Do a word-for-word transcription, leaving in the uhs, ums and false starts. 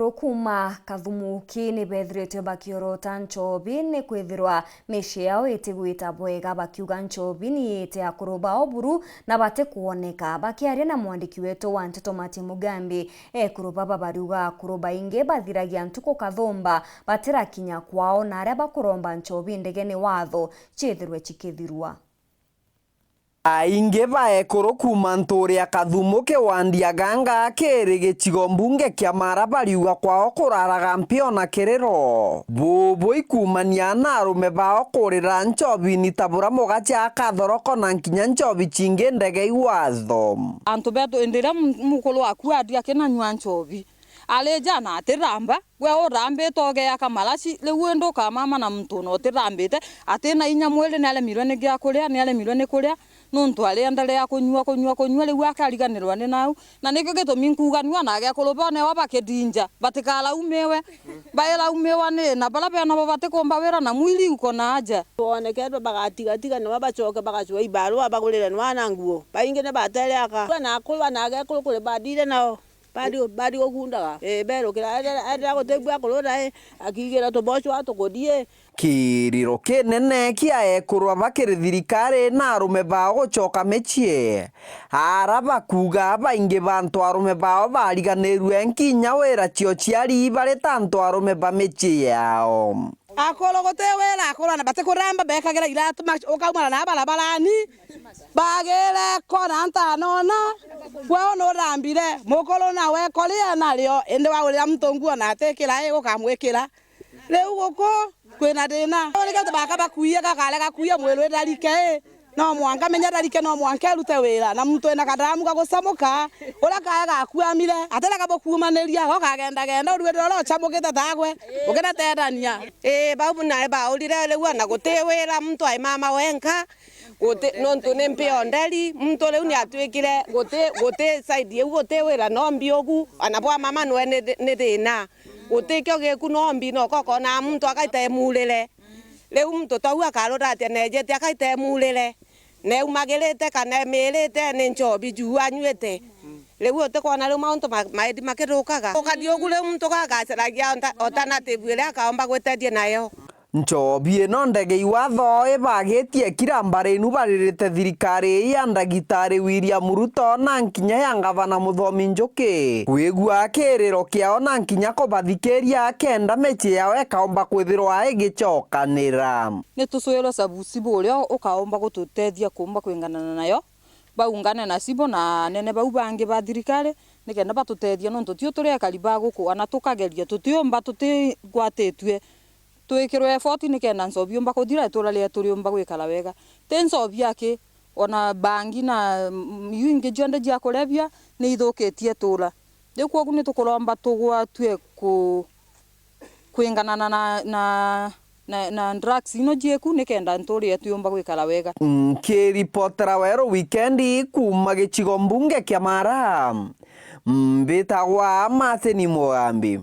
Akuru kuuma Kathumu ki ni beethiritwe bakiorota nchobi ni kwithirwa micii yao itigwita bwega, bakiuga nchobi ni iite akuru bao buru na batikwoneka. Bakiaria na mwandiki wetu wa nteto Martin Mugambi, ekuru baba bariuga akuru baingi bathiragia ntuku kathumba batirakinya kwao, na aria bakuromba nchobi ndege ni watho ciithirwe cikithirua. Aingi ba ekuru kuuma ntuuri ya Kathumu kiwandi ya Ganga kiri gicigo mbunge kia Mara bariuga kwao kuraraga mpio na kiriro. Bubu ikumania na arume bao kurira nchobi ni ta bura mugacha akathoroko na nkinya nchobi cingi ndege i watho. Antu betu, indi iria mu-, mukuru waku aria akinanyua nchobi, arija na atiramba, we urambite ugeaka maraci, riu indi ukamama na muntu una utirambite, atina inya mwiri, ni aremirwe ni gia kuria, ni aremirwe ni kuria, nuntu arienderea kunyua, kunyua, kunyua, riu akariganirwa ni nau. Na nikio gitumi nkuuga ni ona agekuru bo newa bakidinja, batikaraumiwe. Bairaumiwa ni na baria bena bo batikumba wira na mwili uko na aja. Twoneketwe bagatigatiga, nibo bacoke bagacua ibarua bagurire nwana nguo. Baingi ni batere aka. Na akuru na agekuru kuri badire nao. Bari, bari gukundaga. Ii, berukira, aethira, aethira guti bua kurura, ii, akigira tubochwa tukuthii. Kiriro kinene kia ekuru aba kiri thirikari na arume bao gucoka micii. Ara bakuuga baingi ba antu arume bao bariganirue nkinya wira cio ciari bari ta antu arume ba micii yao. Akuru guti wira, akuru na batikuramba, bekagira iratu ma-, ukaumana na barabarani, bagire kona ntanona, we nurambire, mukuru nawe koria nario, indi wagurira muntu nguo na atikira, i, ukamwikira. Riu guku kwina thina. Riu nikio baka bakuie, gakare gakuie mwiri ndarike, i. No mwanka menya ndarike, no mwanka erute wira. Na muntu wina katharamu ga gucamuka, uria kae gakuamire, atira gabukuumaniria, go kagendagenda, urwirire uria ucamukite tagwe, ukiratethania. Ii, bau nae baurire, riu ona guti wira, muntu ai mama wenka, guti, nontu ni mpio nderi, muntu riu ni atwikire, guti, guti side iu, guti wira, no mbi ugu, ona bwa mama nwe ni thi-, ni thina. Gutikio giku no mbi, no kokona muntu akaita emurire. Riu muntu tau akaruratia nejete akaita emurire. Neumagirite kana emirite ni nchobi juu anyuite. Riu utikwona riu mauntu ma-, maedi makithukaga. Ukathi ugu riu muntu gagacaragia alta-, alternative iria akaomba gwitethia nayo. Nchobi ino ndege iwatho ibagitie kira mbari inu baririte thirikari ya ndagitari William Ruto na nkinya ya ngavana Muthomi Njuki kwigua kiriro kiao na nkinya kubathikiria kenda micii yao ikaomba kwithirwa igicokanira. Ni tucwirwe sabusibu uria ukaomba gututethia kuumba kwinganana nayo, baungane na cibo na anene bau bangi ba thirikari, nikenda batutethia, nontu tio turi ekari ba guku, ana tukageria, tutiumba, tutigwatitue twikirwe effort nikenda nchobi yumba kuthira, itura rietu riumba gwikara wega. Ti nchobi aki, ona bangi na, mm, iu ingi cionthe cia kurebia ni ithukitie itura. Riu kwogu ni tukuromba tugwatue ku-, kwinganana na, na, na, na drugs ino cieku nikenda ntuura yetu yumba gwikara wega. Nkiripotera Weru Wikendi kuuma gicigo mbunge kia Mara, mbitagwa Martin Mugambi.